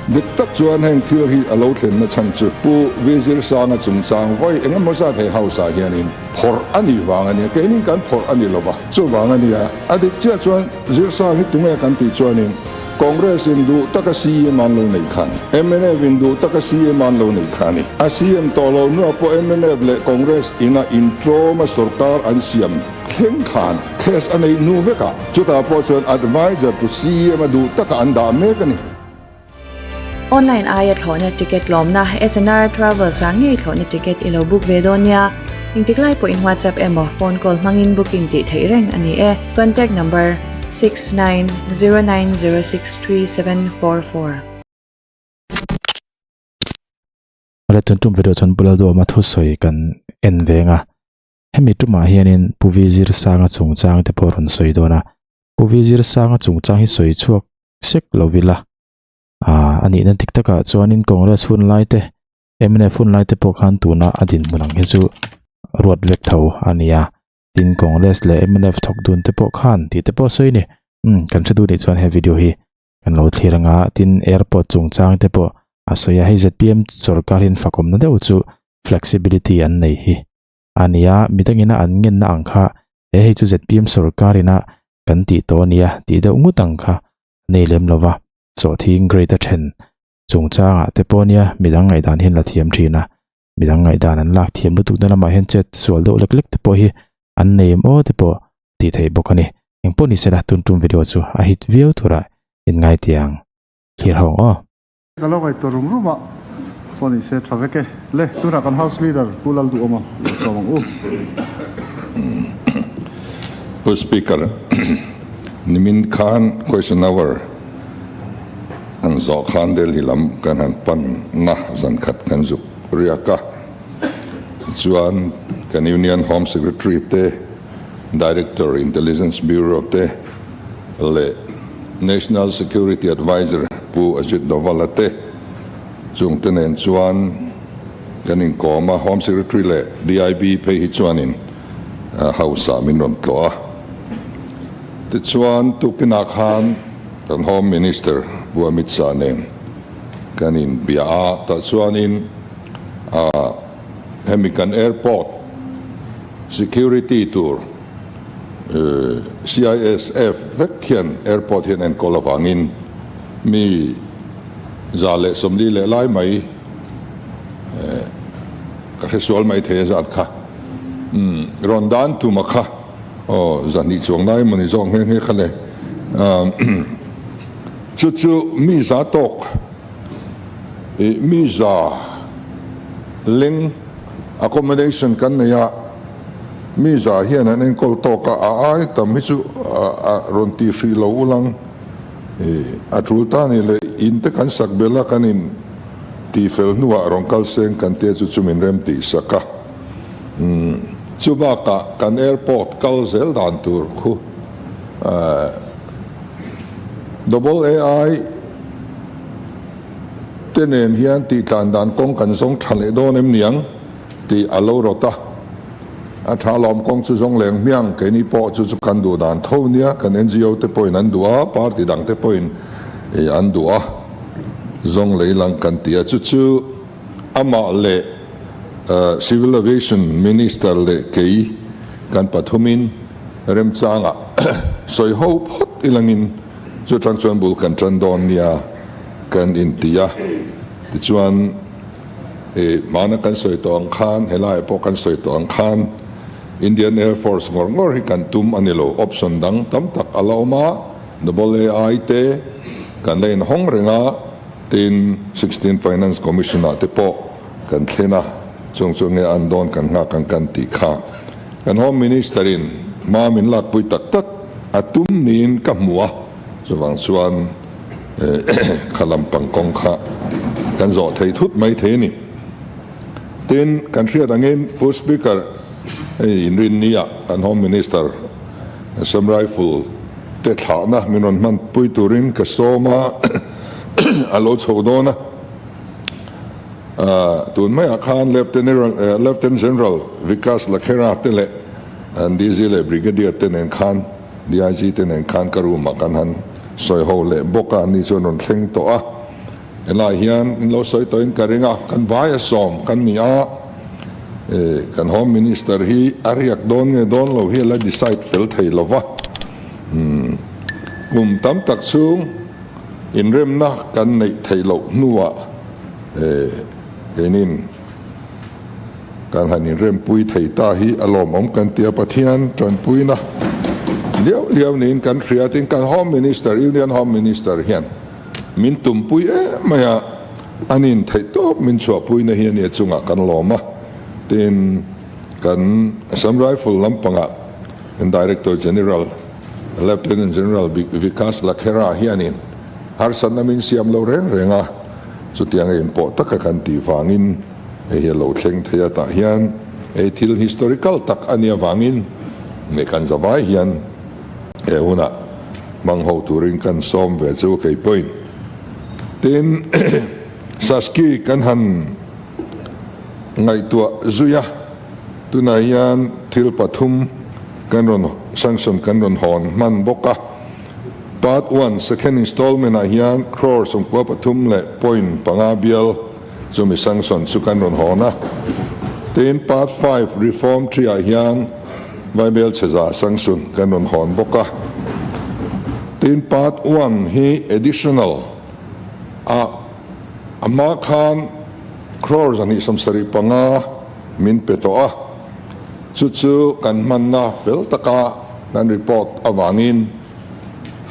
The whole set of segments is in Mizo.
Dik tak chuan heng thil hi a lo thlenna chhan chu Pu Vizirsanga chungchang vawi eng emaw zat he house ah hianin phawrh a nih vang a nia, keinin kan phawrh a ni lova, chuvang a nia. A dik chiah chuan Zirsang hi tunge kan tih chuanin Congress in duh taka CM an lo neih kha a ni. Mnf in duh taka CM an lo neih kha a ni. A CM tawh loh hnuah pawh mnf leh Congress ina intlawma sorkar an siam thleng khan case a neih hnu vekah chutah pawh chuan adviser to CM a duh taka an dah mek a ni. Online aia thlawhna ticket tlawmna SNR Travels ah ngei thlawhna ticket i lo book ve dawn nia. Engtik lai pawhin WhatsApp emaw phone call hmangin booking tih theih reng a ni e. Contact number, 6909063744. Awle tun tum video chuan Pu Lalduhawma thusawi kan en veng a. Hemi tumah hianin Pu Vi Zirsanga chungchang te pawh a rawn sawi dawn a. Pu Vi Zirsanga chungchang hi sawi chhuak sek lo ila. Aaa a nihna dik takah chuanin Congress hun lai te, mnf hun lai te pawh khan tuna a dinhmun ang hi chu ruat vek tho a ni a. Tin Congress leh mnf thawk dun te pawh khan tih te pawh a sawi a ni. Umm kan hre duh nih chuan he video hi kan lo thlir anga tin airport chungchang te pawh a sawi a. Hei zpm sorkar hian fakawmna deuh chu flexibility an nei hi. A nia, midangina an ngenna ang kha he hei chu zpm sorkarina kan tih tawh a nia tih deuh ngut ang kha a nei lem lo va, chawhthing grade a then chungchangah te pawh nia midang ngaihdan hian la thiam thin a, midang ngaihdan an lak thiam lutuk na lamah hian chet sual deuh lek lek te pawh hi an nei em aw te pawh tih theih bawk a ni. Engpawh ni sela tun tum video chu a hit viau turah inngaitiang thlir ho ang aw. Ka lo ngaihtuah rum rum a, phone in se tha vek e. Le, tunah kan House Leader Pu Lalduhawma lo sawm ang u. Pu Speaker, nimin khan Question Hour an zawh khan Delhi lam kan han pan na zan khat kan zuk riak a. Tichuan kan Union Home Secretary te, Director Intelligence Bureau te leh National Security Adviser Pu Ajit Doval-a te chungte nen chuan kan inkawm a, Home Secretary leh DIB phei hi chuanin House-ah min rawn tlawh a. Tichuan tukinah khan kan Home Minister Pu Amit Shah nen kan inbia a, tah chuanin hemi kan airport security tur CISF vek hian airport hian enkawl avangin mi 140 leh lai mai ka hresual mai thei a zat kha rawn dan tuma kha aw 200 chuang lai emawni zawk nghe nghe kha le chu chu mi za tawk mi za leng accommodation kan nei a. Mi za hian an enkawl tawk a, a ai tam hi chu a rawn tih hrih lo ulang. A tul ta ni le, in te kan sak bel a, kan in tih fel hnuah rawn kal seng kan tia chu chu min rem tih sak a. Chu bakah kan airport kal zel dan tur khu Double AI te nen hian tih tlan dan kawng kan zawng tha leh dawn em niang? Tih a lo rawt a, a tha lawm kawng chu zawng leng hmiang, keini pawh chu chu kan duh dan tho nia, kan NGO te pawhin an duh a, party dang te pawhin an duh a, zawng lei lang kan ti a, chu chu amah leh Civil Aviation Minister leh kei kan pathumin remchangah sawi ho phawt ilangin chu tang chuan bul kan tan dawn nia kan inti a, tichuan. I hmana kan sawi tawh ang khan, helaiah pawh kan sawi tawh ang khan Indian Air Force ngawr ngawr hi kan tum a ni lo. Option dang tam tak a la awm a, Double AI te kan la inhawng reng a, tin 16 Finance Commission ah te pawh kan thlen a, chung chu nge an dawn kan nghak ang kan tih kha. Kan Home Minister in hma min lakpui tak tak a tum niin ka hmu a, chuvang chuan Kha lampang kawng kha kan zawh thei thut mai thei a ni. Tin, kan hriat angin Pu Speaker, hei inrinni ah kan Home Minister Assam Rifle te thlahna min rawn hman pui turin ka sawm a, a lo chho dawn a. Tun maiah khan Lieutenant General Vikas Lakhera te leh an DG leh Brigadier te nen khan DIG te nen khan ka room ah kan han sawi ho leh bawk a, ani chuan rawn thleng tawh a. Helai hian in lo sawi tawhin ka ring a, kan vaia sawm kan ni a, kan Home Minister hi a riak dawn nge dawn lo hi a la decide fel thei lo va. Kum tam tak chhung inremna kan neih theih loh hnuah keinin kan han inrempui thei ta hi a lawmawm kan ti a, Pathian tanpuina liau liau niin kan hria tin kan Home Minister, Union Home Minister hian min tumpui em mai a, an intheih tawp min chhuahpuina hi a nia chungah kan lawm a, tin kan Assam Rifle lampangah Director General Lieutenant General Vikas Lakhera hianin harsatna min siam lo reng reng a, chutiang a inpawh taka kan tih vangin hei hi a lo thleng thei a, tah hian hei thil historical tak a nih avangin leh kan zavai hian he hunah hmang ho turin kan sawm ve chu kei pawhin. Tin, Saski kan han ngaihtuah zui a, tunah hian thil pathum kan rawn sanction kan rawn hawn hman bawk a. Part one, second installment ah hian crore 93 leh point panga bial chumi sanction chu kan rawn hawn a. Tin, part five, reform three ah hian Vaibel chheza sanction kan rawn hawn bawk a. Tin, part one hi additional a ama khan crore 275 min pe tawh a. Chu chu kan hmanna fel taka kan report avangin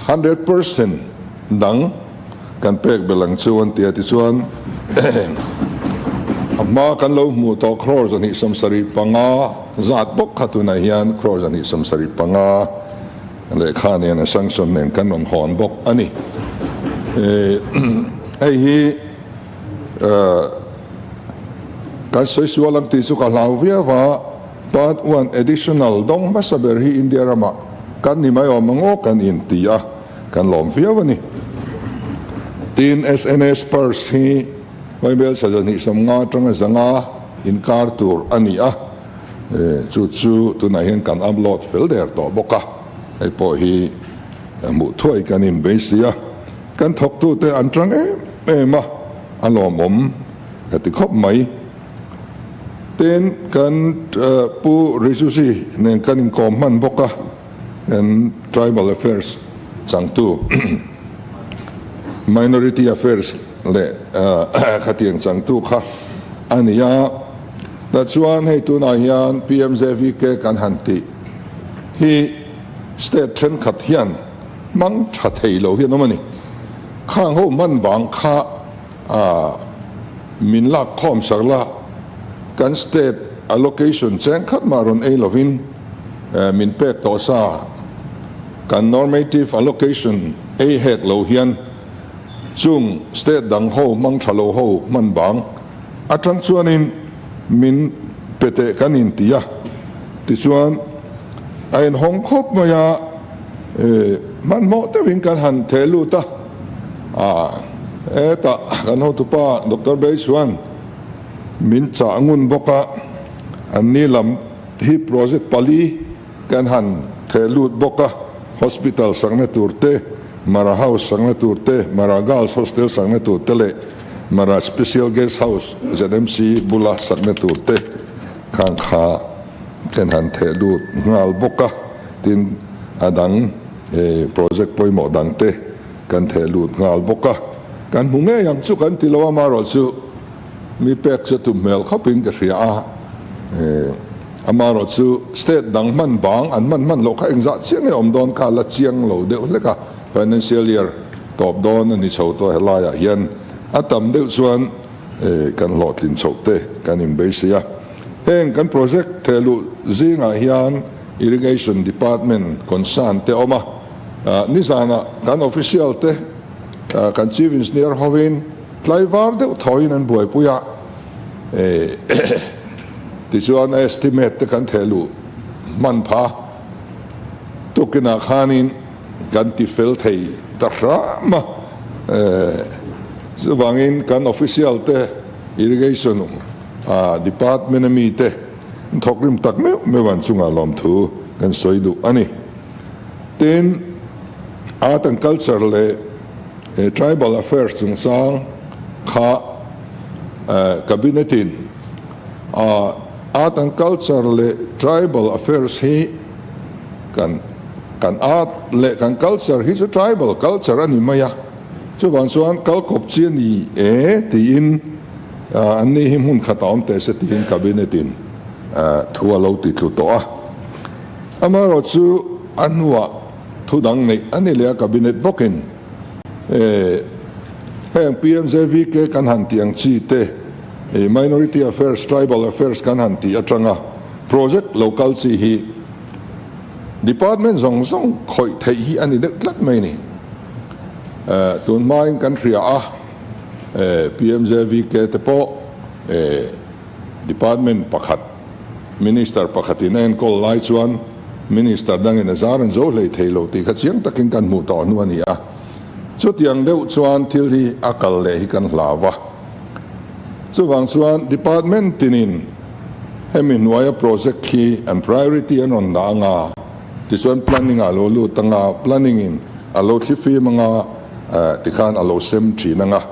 100% dang kan pek belh ang chu an ti a. Tichuan a hma kan lo hmuh tawh crore 275 zat bawk kha tunah hian crore 275 lehkha nen a sanction nen kan rawn hawn bawk a ni. Hei hi Kan sawi sual ang tih chu ka hlau viau a, Part one Additional dawng hmasa ber hi India ramah kan ni mai awm ang aw kan inti a, kan lawm viau a ni. Tin, SNS Purse hi Vaibel 250 atanga 500 inkar tur a ni a, chu chu tunah hian kan upload fel der tawh bawk a, hei pawh hi hmuh thuai kan inbeisi a. Kan thawktute an tang em em a, a lawmawm ka ti khawp mai. Tin, kan Pu Rizuzi nen kan inkawm hman bawk a, kan Tribal Affairs changtu, Minority Affairs leh khatiang changtu kha a ni a. Tah chuan hei tunah hian PMJVK kan han tih hi state thenkhat hian Hmang tha thei lo hian awm a ni. Khang ho hman vang kha min lak khawm sak la, kan state allocation cheng khat mah rawn ei lovin min pek tawh sa, kan normative allocation ei hek lo hian chung state dang ho hmang tha lo ho hman vang atang chuanin min pe teh kan inti a, tichuan a inhawng khawp mai a. Hmanhmawh deuhin kan han theh lut a, hetah kan hotupa Doctor Bei chuan min chah ngun bawk a, anni lam hi project pali kan han theh lut bawk a, hospital sakna tur te, Mara House sakna tur te, Mara Girls Hostel sakna tur te leh Mara Special Guest House ZMC bula sakna tur te khang kha kan han theh lut nghal bawk a. Tin, a dang project pawimawh dang te kan theh lut nghal bawk a, kan hmu ngei ang chu kan ti lo a, amaherawhchu mi pek chu a tum hmel khawpin ka hria a, amaherawhchu state dang hman bang an hman hman loh kha engzah chiang nge awm dawn kha la chiang lo deuh hlek a, financial year tawp dawn a ni chho tawh helaiah hian a tam deuh chuan kan hlawhtlin chhoh te kan inbeisei a, heng kan project theh luh zingah hian. Irrigation Department concern te awm a, nizanah kan official te kan Chief Engineer hovin tlaivar deuh thawiin an buaipui a, tichuan estimate te kan theh luh hman pha tukinah khanin kan ti fel thei ta hram a, chuvangin kan official te Irrigation Department a mi te Thawk rim tak meuh meuh an chungah lawmthu kan sawi duh a ni. Tin, Art and Culture leh Tribal Affairs chungchang kha Cabinet in Art and Culture leh Tribal Affairs hi kan kan art leh kan culture hi chu tribal culture a ni mai a, chuvang chuan kal kawp chi a ni e tiin an ni hi hmun khat a awm teh se tiin Cabinet in thu a lo ti tlu tawh a. Amaherawh chu a hnuah thu dang neih a ni leh a Cabinet bawkin heng PMJVK kan han tih ang chi te, Minority Affairs, Tribal Affairs kan han tih atanga project lo kal chi hi Department zawng zawng khawih theih hi a ni deuh tlat mai ni. Tun hmain kan hria a, PMJVK te pawh Department pakhat, Minister pakhatin a enkawl lai chuan Minister dangin a zar an zo hlei thei lo tih kha chiang takin kan hmuh tawh hnu a ni a. Chutiang deuh chuan thil hi a kal leh hi kan hlau a. Chuvang chuan Department tinin hemi hnuaia project hi an priority an rawn dah anga, tichuan planning ah a lo lut anga, planning in a lo thlifim anga, tikhan a lo sem thin anga.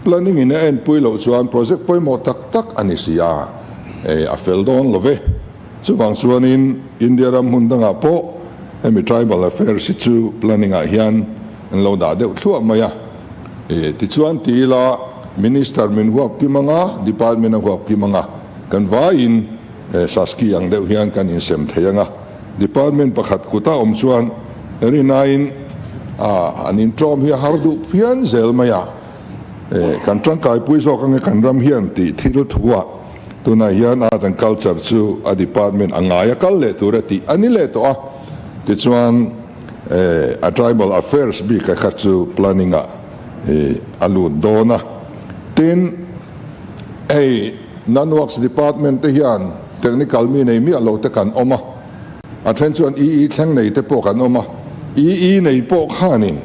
Planning in a enpui loh chuan project pawimawh tak tak a ni si a, a fel dawn lo ve. Chuvang chuanin India ram hmun dangah pawh hemi tribal affairs hi chu planning ah hian an lo dah deuh thluah mai a. Tichuan ti ila Minister min huap kim anga, Department a huap kim anga, kan vaiin Saski ang deuh hian kan insem thei anga. Department pakhat kuta awm chuan rinaiin an intawm hi a har duh phian zel mai a. Kan tangkaipui zawk ange kan ram hian tih thil thuah tunah hian Art and Culture chu a department a ngai a kal leh tur a tih a ni leh tawh a. Tichuan a Tribal Affairs bik a kha chu planning ah a lut dawn a. Tin, hei Non-Works Department te hian Technical mi nei miah lo te kan awm a, a then chuan EE thleng nei te pawh kan awm a, EE nei pawh khanin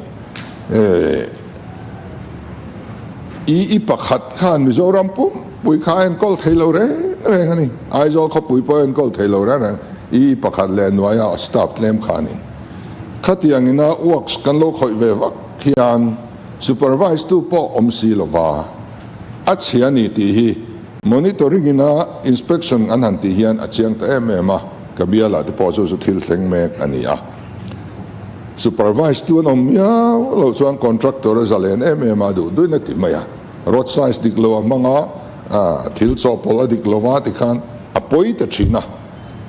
EE pakhat khan Mizoram pumpui kha a enkawl thei lo reng reng a ni, Aizawl khawpui pawh a enkawl thei lo reng reng, EE pakhat leh hnuaia staff tlem khanin khatiang ina works kan lo khawih ve vak hian supervise tu pawh awm si lova a chhia a ni tih hi. Monitoring in a inspection an han tih hian a chiang ta em em a, ka bialah te pawh chu chu thil thleng mek a ni a. Supervise tu an awm miau loh chuan contractor a zalen em em a, duh duhin a ti mai a. Road size dik lo a hmang a, thil chawhpawlh a dik lo va tikhan a pawi ta thin a.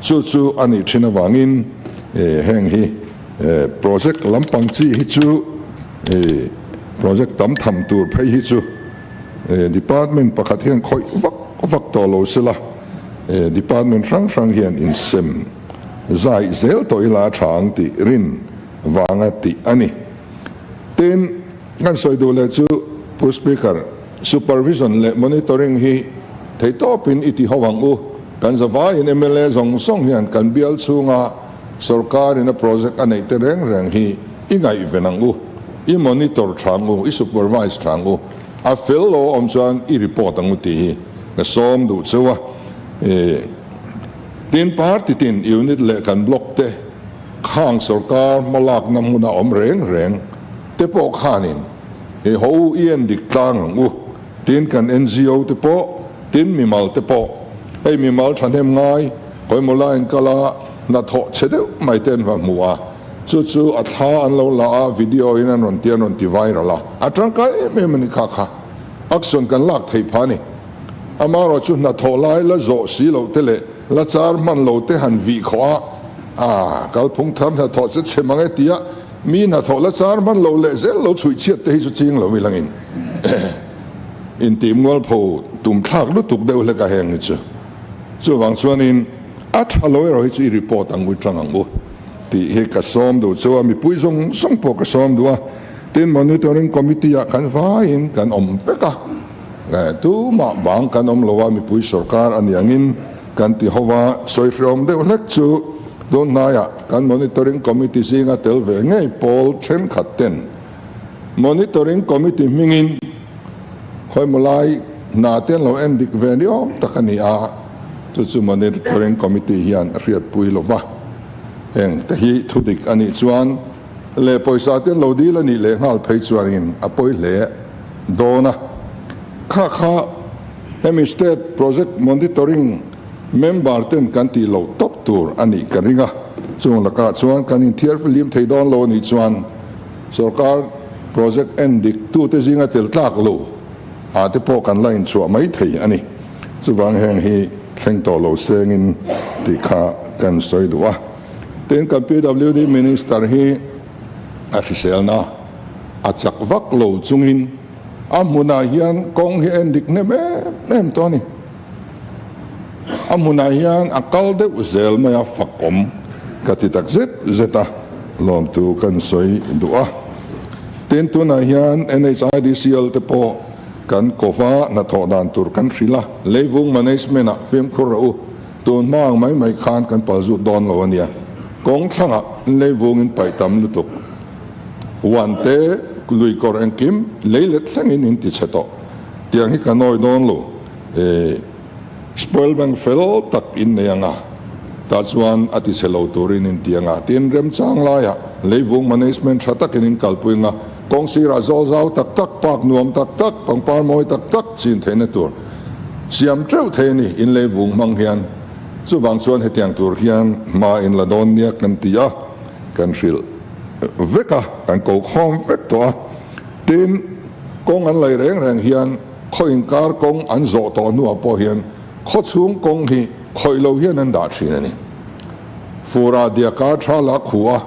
Chu chu a nih thin avangin heng hi project lampang chi hi chu project tam tham tur phei hi chu Department pakhat hian khawih vak vak tawh lo sela, department hrang hrang hian insem zai zel tawh ila a tha ang tih rin vanga tih a ni. Tin, kan sawi duh leh chu Pu Speaker, supervision leh monitoring hi theitawpin i ti ho ang u. Kan zavaiin mla zawng zawng hian kan bial chhunga sorkarin a project a neih te reng reng hi i ngaihven ang u, i monitor tha ang u, i supervise tha ang u, a fel lo a awm chuan i report ang u tih hi ka sawm duh cheu a. Tin, party tin unit leh kan block te khang sorkar hmalakna hmuna awm reng reng te pawh khanin i ho u i en dik tlang ang u. Tin, kan NGO te pawh, tin mimal te pawh, hei mimal thahnem ngai, khawimaw laiin kal a, hnathawh chhe deuh mai te an va hmu a. Chu chu a thla an lo la a, video in an rawn ti an rawn ti viral a, a tangkai em em a ni kha kha. Action kan lak theih phah a ni. Amaherawh chu hnathawh lai la zawh si loh te leh la char hman lo te han vih khawh a, ah kalphung thar hnathawh che chhe mang e tia mi hnathawh la char hman lo leh zel lo chhuih chhiat te hi chu ching lo ilangin intihmualpho tum thlak lutuk deuh hlek a heng hi chu. Chuvang chuanin a tha lo erawh hi chu i report ang u i tang ang u. Tih hi ka sawm duh chu a, mipui zawng zawng pawh ka sawm duh a, tin Monitoring Committee ah kan vaiin kan awm vek a, tumah bang kan awm lo a, mipui sorkar a ni angin kan ti ho a, sawi hreawm deuh hlek chu tun hnaiah kan Monitoring Committee zinga tel ve ngei pawl thenkhat ten Monitoring Committee hmingin khawimaw lai hna te an lo en dik ve ni awm tak a ni a, chu chu Monitoring Committee hian a hriatpui lo va, heng te hi thu dik a nih chuan leh pawisa te an lo dil a nih leh nghal phei chuanin a pawi hle dawn a. Kha kha hemi State Project Monitoring member ten kan tih loh tawp tur a nih ka ring a. Chung lakah chuan kan inthiar fihlim thei dawn lo a nih chuan sorkar project en dik tute zinga tel tlak lo ah te pawh kan la inchhuah mai thei a ni. Chuvang heng hi thleng tawh lo sengin tih kha kan sawi duh a. Tin, kan PWD Minister hi a hriselna a chak vak lo chungin a hmunah hian kawng hi a en dik hnem em em tawh a ni. A hmunah hian a kal deuh zel mai a, fak awm ka ti tak zet zet a, lawmtu kan sawi duh a. Tin, tunah hian NHIDCL te pawh kan kova hnathawh dan tur kan hrilh a, leivung management ah fimkhur rawh u, tun hma ang mai mai khan kan pal zut dawn lo a nia. Kawng thlangah leivungin paih tam lutuk. Huan te, lui kawr engkim lei let thlengin in ti chhe tawh. Tiang hi ka nawi dawn lo. E, spoil bank fel tak in nei anga, tah chuan a ti chhe lo turin in ti anga. Tin, remchang laiah leivung management tha takin in kalpui anga, kawng sirah zawl zau tak tak, park nuam tak tak, pangpar mawi tak tak chin theihna tur siam teuh thei a ni in leivung hmang hian. Chuvang chuan hetiang tur hian hma in la dawn nia kan ti a, kan hrilh. vek a, kan ko khawm vek tawh a. Tin, kawng an lei reng reng hian khaw inkar kawng an zawh tawh hnuah pawh hian khaw chhung kawng hi khawih lo hian an dah thin a ni. Fura diaka tha la khu a,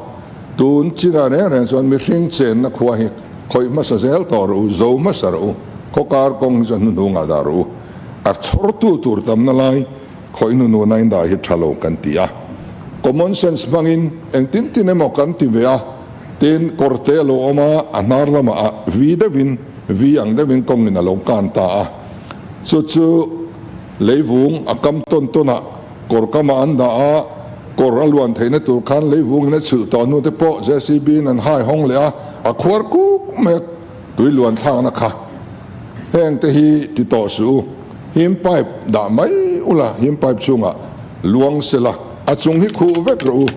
tun chinah reng reng chuan mihring chenna khua hi khawih hmasa zel tawh rawh u, zo hmasa rawh u, khaw kar kawng hi chuan hnuhnungah dah rawh u. A chhawrtu tur tamna lai Khawih hnuhnuna in dah hi tha lo kan ti a, common sense hmangin engtin tin emaw kan ti ve a, tin kawrte a lo awm a, a hnar lamah a vi deuhin vi ang deuhin kawngin a lo kan ta a, chu chu leivung a kam tawn tawn a, kawr kamah an dah a, kawr a luan theihna tur khan leivungin a chhilh tawh hnu te pawh JCB in an hai hawng leh a, a khuar kuk mai a tui luan thlakna kha heng te hi ti tawh suh u. Him pipe dah mai ula, him pipe chungah luang sela, a chung hi khuh vek rawh u.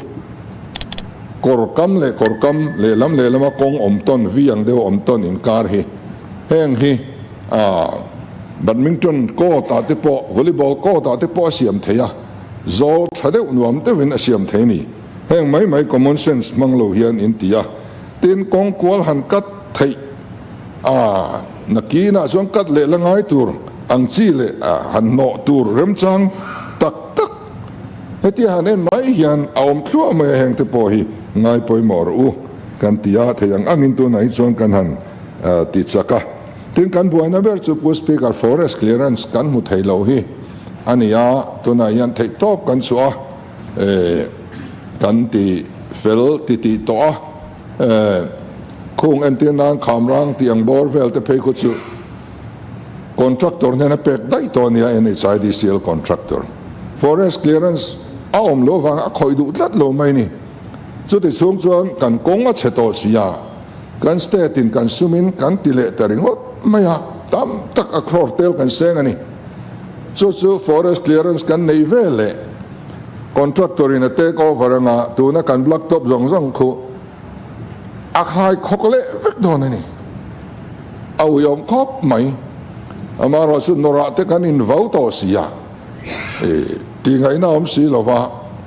Kawr kam leh kawr kam, lehlam lehlama kawng awm tawn, vi ang deuh awm tawn inkar hi. Heng hi badminton court ah te pawh, volleyball court ah te pawh a siam thei a, zawl tha deuh nuam deuhin a siam thei a ni. Heng mai mai common sense hmang lo hian in ti a, tin kawng kual han cut theih. A, nakinah chuan kat leh la ngai tur ang chi leh han hnawh tur remchang tak tak hetia han en mai hian a awm thluah mai a, heng te pawh hi ngai pawimawh rawh u kan ti a, thei ang angin tunah hi chuan kan han ti chak a. Tin, kan buaina ber chu Pu Speaker forest clearance kan hmu thei lo hi a ni a, tunah hian theihtawp kan chhuah a, kan ti fel ti tih tawh a. Khung entir nan Khamrang tih ang bawr vel te phei khu chu contractor hnena pek daih tawh a nia, NHIDCL contractor. Forest clearance a awm loh vang a khawih duh tlat lo mai ni. Chuti chhung chuan kan kawng a chhe tawh si a, kan state in kan sum in kan ti leh ta ringawt mai a, tam tak a crore tel kan seng a ni. Chu chu forest clearance kan nei ve leh. Contractor in a take over anga tuna kan black top zawng zawng khu a khai khawk leh vek dawn a ni. A uiawm khawp mai. Amaherawh chu nawrah te kan in vau tawh si a, tih ngaihna awm si lova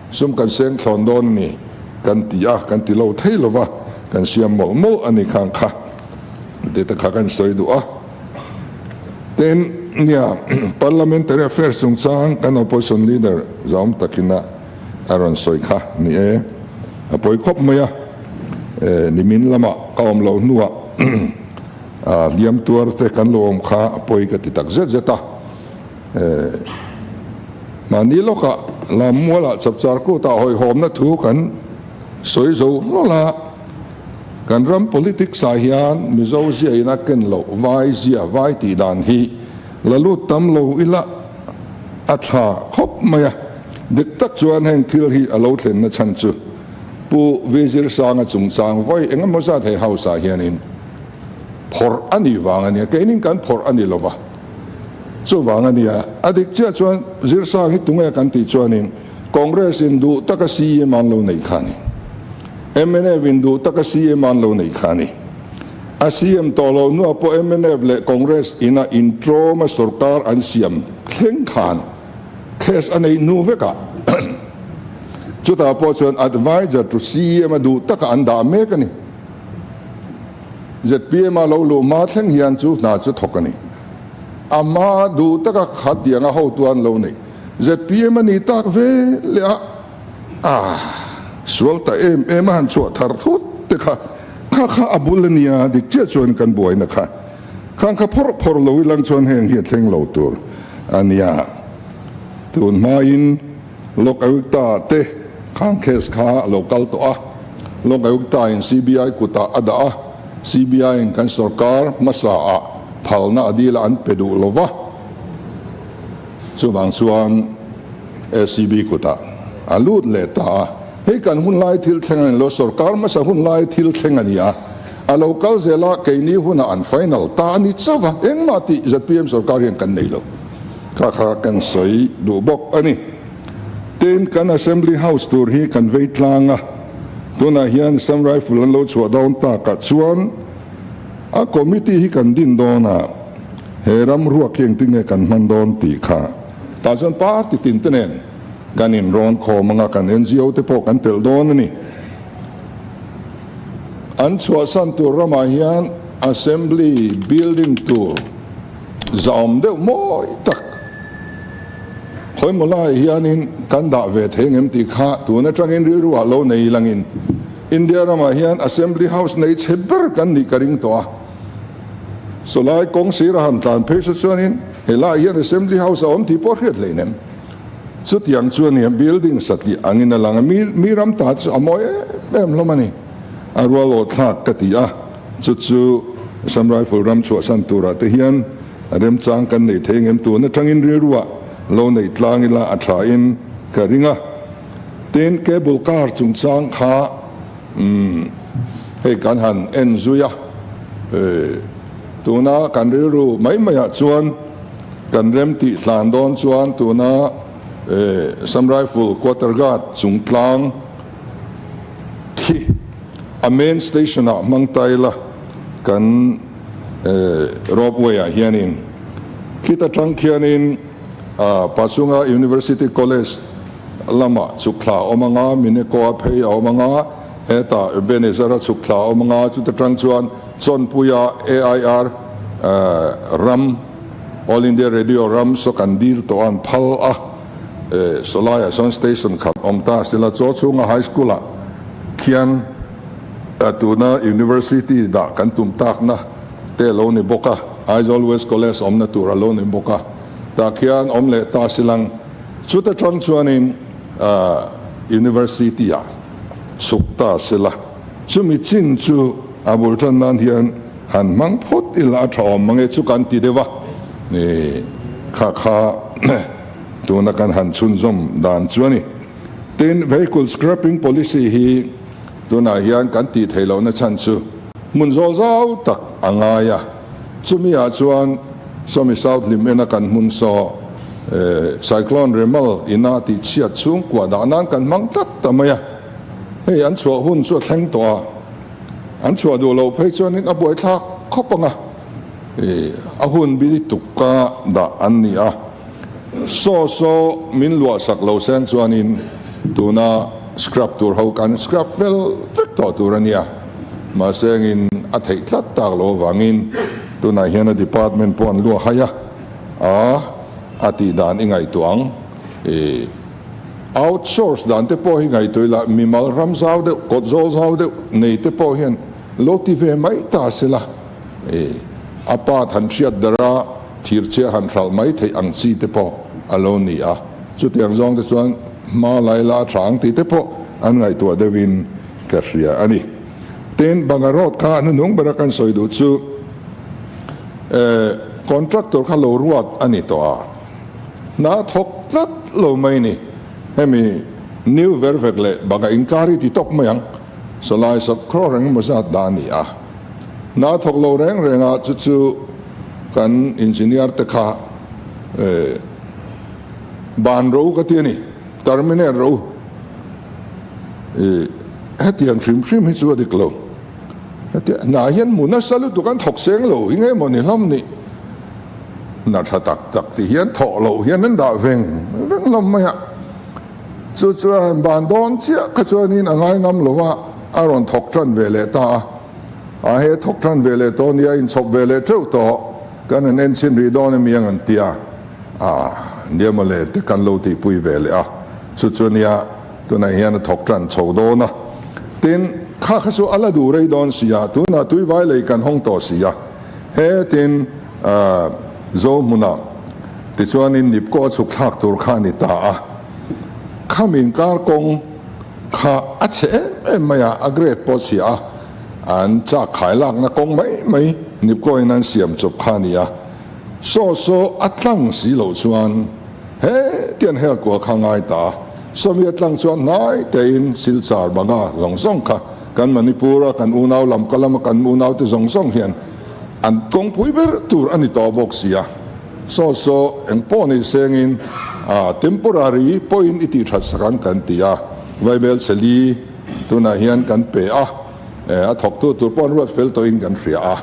sum kan seng thlawn dawn a ni kan ti a, kan ti lo thei lova kan siam mawlh mawlh a ni khang kha tih te kha kan sawi duh a. Tin, nia, Parliamentary Affairs chungchang kan Opposition Leader zawm takina a rawn sawi kha ni e, a pawi khawp mai a, nimin lamah ka awm loh hnuah hliam tuar te kan lo awm kha a pawi ka ti tak zet zet a. Mahni lawkah Lammualah Chapchar Kutah hawihhawmna thu kan sawi zo hlawl a. Kan ram politics ah hian Mizo zia in a ken loh vai zia vai tih dan hi la lut tam lo ila a tha khawp mai a. Dik tak chuan heng thil hi a lo thlenna chhan chu Pu Vizirsanga chungchang vawi eng emaw zat hei house ah hianin phawrh a nih vang a nia, keinin kan phawrh a ni lova chuvang a nia. A dik chiah chuan Zirsang hi tunge kan tih chuanin Congress in duh taka CM an lo neih kha a ni. Mnf in duh taka CM an lo neih kha a ni. A CM tawh loh hnuah pawh mnf leh Congress ina intlawma sorkar an siam thleng khan case a neih hnu vekah chutah pawh chuan adviser to CM a duh taka an dah mek a ni. Zpm a lo luh hma thleng hian chu hna chu thawk a ni. A hma duh taka khatianga hotu an lo neih zpm a ni tak ve leh a. A sual ta em em a han chhuah thar thut te kha kha kha a bul a nia dik chiah chuan kan buaina kha khang kha phawrh phawrh lo ilang chuan heng hi a thleng lo tur a nia. Tun hmain Lok Ayukta te khang case kha a lo kal tawh a, Lok Ayukta in CBI kutah a dah a, CBI in kan sorkar hmasa ah phalna a dil a an pe duh lo va, chuvang chuan ACB kutah a lut leh ta a, hei kan hun lai thil thleng a ni lo, sorkar hmasa hun lai thil thleng a ni a, a lo kal zel a, keini hunah an final ta a ni chauh a, engmah tih zpm sorkar hian kan nei lo, kha kha kan sawi duh bawk a ni. Tin, kan Assembly House tur hi kan vei tlang a, tunah hian Assam Rifle an lo chhuah dawn takah chuan a committee hi kan din dawn a, he ram ruak hi engtin nge kan hman dawn tih kha tah chuan party tin te nen kan inrawn khawm anga kan NGO te pawh kan telh dawn a ni. An chhuahsan tur ramah hian Assembly building tur zahawm deuh mawi tak khawimaw laiah hianin kan dah ve thei ngem tih kha tun atangin rilru ah lo nei langin India ramah hian Assembly House nei chhe ber kan nih ka ring tawh a. Sawlai kawng sir a han tlan phei saw chuanin helaiah hian Assembly House a awm tih pawh hriat hlei nem. Chutiang chu a ni a, building satliah angin a lang a, mi mi ram ta chu a mawi em em hlawm a ni. A rual aw thlak ka ti a, chu chu Assam Rifle ram chhuahsan turah te hian remchang kan nei thei ngem tun atangin rilruah lo neih tlang ila a tha in ka ring a. Tin, cable car chungchang kha Umm, hei kan han en zui a, tuna kan rilru mai maiah chuan kan rem tih tlan dawn chuan tuna Assam Rifle Quarter Guard chung tlang khi a main station ah hmang ta ila kan ropeway ah hianin khita tang khianin Pachunga University College lamah chhuk thla a awm anga, Mineko a phei a awm anga, hetah Ebenezer a chhuk thla a awm anga, chuta tang chuan Chawnpuia AIR ram, All India Radio ram saw kan dil tawh an phal a, sawlaiah sawn station khat awm ta sela chaw chhunga high school ah khian tuna University dah kan tum takna te a lo ni bawk a, Aizawl West College awmna tur a lo ni bawk a, tah khian awm leh ta silang. Chuta tang chuanin University ah chhuk ta sela, chumi chin chu a bul tan nan hian han hmang phawt ila a tha awm mang e chu kan ti deuh a, kha kha tuna kan han chhunzawm dan chu a ni. Tin, Vehicle Scrapping Policy hi tunah hian kan tih theih lohna chhan chu hmun zawl zau tak a ngai a, chumi ah chuan Sawmi South hlim ena kan hmun saw Cyclone Remal ina tih chhiat chhungkua dah nan kan hmang tlat ta mai a, hei an chhuah hun chu a thleng tawh a, an chhuah duh loh phei chuanin a buaithlak khawp ang a, a hun bi tuka dah an ni a, saw saw min luah sak lo seng chuanin tuna scrap tur ho kan scrap fel vek tawh tur a nia, mahse engin a theih tlat tak loh avangin tunah hian a department pawh an luah hai a. A, a tih dan i ngaihtuah ang. I outsource dan te pawh hi ngaihtuah ila, mimal ram zau deuh, kawt zawl zau deuh nei te pawh hian lo ti ve mai ta se la. I a part han hriat dar a, thir chhia han hralh mai theih ang chi te pawh a lo ni a. Chutiang zawng te chuan hma lai la a tha ang tih te pawh an ngaihtuah deuhin ka hria a ni. Tin, Bangarot kha hnuhnung bera kan sawi duh chu, Contractor kha lo ruat a ni tawh a, hna thawk tlat lo mai ni. Hemi new ver vek leh banga inkar hi ti tawp mai ang. Sawlai sawrkhaw reng emaw zat dah a ni a. Hna thawk lo reng reng a chu chu kan engineer te kha ban ro ka ti a ni, terminate ro. Hetiang hrim hrim hi chu a dik lo. Hetia hna hian hmu nasa lutuk an thawk seng lo hi nge maw ni hlawm ni? Hna tha tak tak ti hian thawh loh hian an dah veng veng hlawm mai a. Chu chuan ban dawn chiah kha chuanin a ngai ngam lo va, a rawn thawk tan ve leh ta a. A he thawk tan ve leh tawh nia, inchhawp ve leh teuh tawh, kan han enchhin rih dawn emi ang an ti a. A nia mawle te kan lo tihpui ve leh a. Chu chu nia tunah hian a thawk tan chho dawn a. Tin, kha kha chu a la duh rei dawn si a, tunah tuivai lei kan hawng tawh si a. He tin Zo hmunah tichuanin Nipko a chhuk thlak tur kha a ni ta a. Khamin kar kawng kha a chhe em em mai a, a grade pawh chhia a, an chak khai lakna kawng mai mai Nipko in an siam chawp kha a ni a. Saw saw a tlang si loh chuan he tian hel kual kha ngai ta a, sawmi a tlang chuan hnai tein Silchar banga zawng zawng kha Kan Manipur a kan unau lam ka lama kan unau te zawng zawng hian an kawngpui ber tur a ni tawh bawk si a. Saw saw eng pawh nei sengin a temporary pawhin i tih that sak ang kan ti a. Vaibel chheli tunah hian kan pe a, a thawktu tur pawh an ruat fel tawhin kan hria a.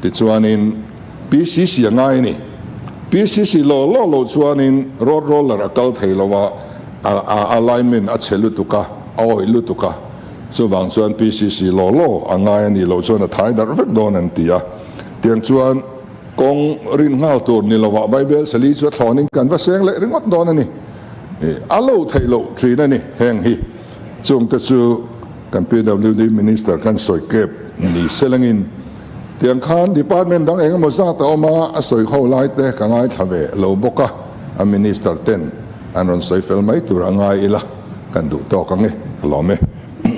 Tichuanin PCC a ngai a ni. PCC law law lo chuanin road roller a kal thei lo a, a alignment a chhe lutuk a, a awih lutuk a, chuvang chuan PCC law law a ngai a nih loh chuan a thai darh vek dawn an ti a. Tiang chuan kawng rin nghal tur ni lovah Vaibel Sali chu a thlawnin kan va seng leh ringawt dawn a ni. A lo theih loh thin a ni heng hi. Chungte chu kan PWD Minister kan sawi kep ni selangin tiang khan department dang eng emaw zat a awm a, a sawi ho lai te ka ngaithla ve lo bawk a, a Minister ten an rawn sawi fel mai tur a ngai ila kan duh tawk ang e, ka lawm e.